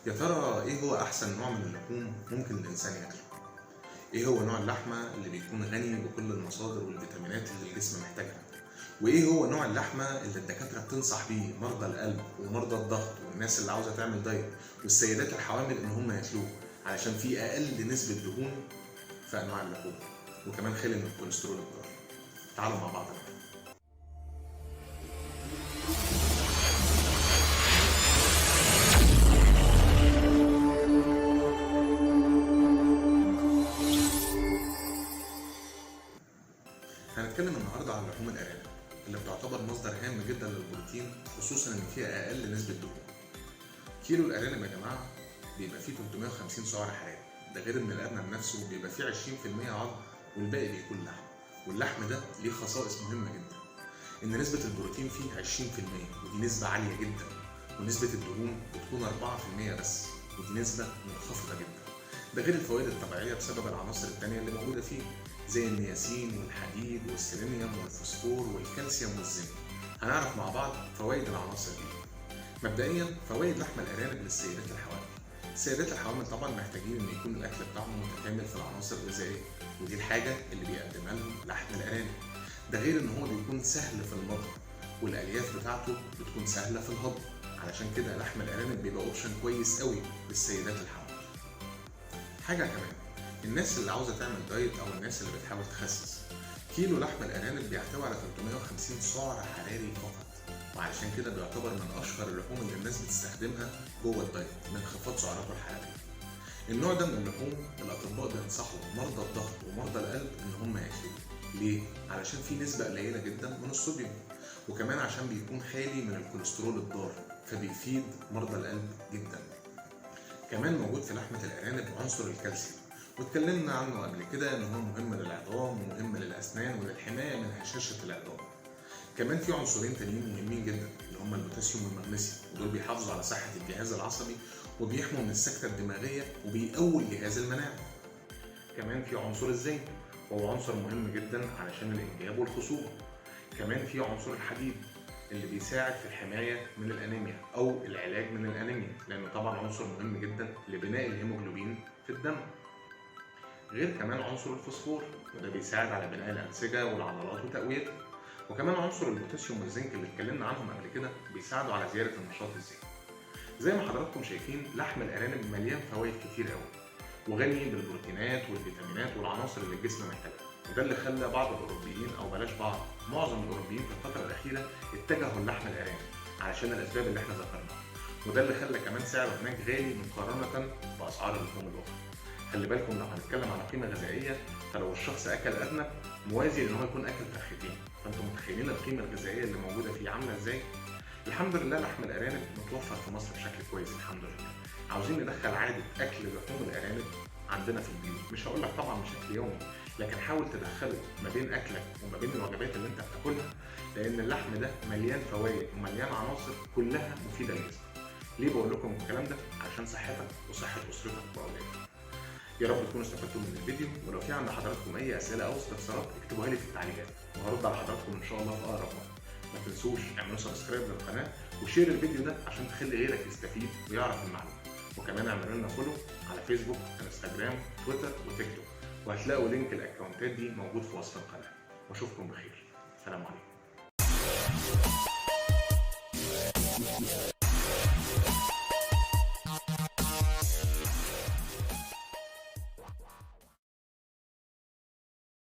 يا ترى ايه هو احسن نوع من اللحوم ممكن الانسان ياكله؟ ايه هو نوع اللحمة اللي بيكون غني بكل المصادر والفيتامينات اللي الجسم محتاجها؟ وايه هو نوع اللحمة اللي الدكاترة بتنصح بيه مرضى القلب ومرضى الضغط والناس اللي عاوزه تعمل دايت والسيدات الحوامل ان هم ياكلوه علشان فيه اقل نسبه دهون في انواع اللحوم وكمان خالي من الكوليسترول الضار؟ تعالوا مع بعض نعرف. هنتكلم النهارده عن لحوم الارانب اللي بتعتبر مصدر هام جدا للبروتين، خصوصا ان فيها اقل نسبه دهون. كيلو الارانب يا جماعة بيبقى فيه 350 سعر حراري، ده غير ان الارنب نفسه بيبقى فيه 20% عظم والباقي بيكون لحم. واللحم ده ليه خصائص مهمة جدا، ان نسبه البروتين فيه 20% ودي نسبه عالية جدا، ونسبه الدهون بتكون 4% بس ودي نسبه منخفضة جدا. ده غير الفوائد الطبيعية بسبب العناصر التانية اللي موجودة فيه زي النياسين والحديد والسيلينيوم والفوسفور والكالسيوم والزنك. هنعرف مع بعض فوائد العناصر دي. مبدئيا فوائد لحم الارانب للسيدات الحوامل. السيدات الحوامل طبعا محتاجين ان يكون الاكل بتاعهم متكامل في العناصر الغذائية، ودي الحاجة اللي بيقدمها لهم لحم الارانب. ده غير ان هو بيكون سهل في المضغ والالياف بتاعته بتكون سهلة في الهضم، علشان كده لحم الارانب بيبقى option كويس قوي للسيدات الحوامل. حاجة كمان، الناس اللي عاوزه تعمل دايت او الناس اللي بتحاول تخسس، كيلو لحم الارانب بيحتوي على 350 سعر حراري فقط، وعلشان كده بيعتبر من اشهر اللحوم اللي الناس بتستخدمها جوه الدايت من انخفاض سعراته الحرارية. النوع ده من اللحوم الاطباء بينصحوا مرضى الضغط ومرضى القلب ان هم ياكلوه. ليه؟ علشان فيه نسبه قليله جدا من الصوديوم، وكمان عشان بيكون خالي من الكوليسترول الضار، فبيفيد مرضى القلب جدا. كمان موجود في لحمة الأرانب عنصر الكالسيوم، واتكلمنا عنه قبل كده إن هو مهم للعظام ومهم للأسنان وللحماية من هشاشة العظام. كمان في عنصرين تانيين مهمين جدا اللي هما البوتاسيوم والمغنيسيوم، ودول بيحافظوا على صحة الجهاز العصبي وبيحموا من السكتة الدماغية وبيقووا الجهاز المناعي. كمان في عنصر الزنك، وهو عنصر مهم جدا علشان الإنجاب والخصوبة. كمان في عنصر الحديد اللي بيساعد في الحماية من الأنيميا أو العلاج من الأنيميا، لأنه طبعا عنصر مهم جدا لبناء الهيموجلوبين في الدم. غير كمان عنصر الفوسفور، وده بيساعد على بناء الأنسجة والعضلات وتقويتها. وكمان عنصر البوتاسيوم والزنك اللي اتكلمنا عنهم قبل كده بيساعدوا على زيادة النشاط الذهني. زي ما حضراتكم شايفين لحم الأرانب مليان فوائد كتير قوي، وغني بالبروتينات والفيتامينات والعناصر اللي الجسم محتاجها، وده اللي خلى بعض الاوروبيين او بلاش بعض، معظم الاوروبيين في الفترة الاخيرة اتجهوا لحم الارانب علشان الاسباب اللي احنا ذكرناها، وده اللي خلى كمان سعره هناك غالي مقارنة باسعار اللحوم الاخرى. خلي بالكم لو هنتكلم على قيمة غذائية، فلو الشخص اكل ارنب موازي ان هو يكون اكل فرختين، فانتم متخيلين القيمة الغذائية اللي موجودة فيه عامله ازاي؟ الحمد لله لحم الارانب متوفر في مصر بشكل كويس الحمد لله. عاوزين ندخل عادة اكل لحوم الارانب عندنا في البيوت، مش هقول لك طبعا بشكل يومي، لكن حاول تدخله ما بين اكلك وما بين الوجبات اللي انت بتاكلها، لان اللحم ده مليان فوائد ومليان عناصر كلها مفيدة للجسم. ليه بقول لكم الكلام ده؟ عشان صحتك وصحة اسرتك واولادك. يا رب تكونوا استفدتوا من الفيديو، ولو في عند حضراتكم اي اسئلة او استفسارات اكتبوها لي في التعليقات، وهرد على حضراتكم ان شاء الله في اقرب وقت. ما تنسوش اعملوا subscribe للقناة و share الفيديو ده عشان تخلي غيرك يستفيد ويعرف المعلومة، وكمان اعملوا لنا follow على فيسبوك، انستجرام، تويتر وتيك توك، وهتلاقوا link الاكونتات دي موجود في وصف القناة. واشوفكم بخير، سلام عليكم.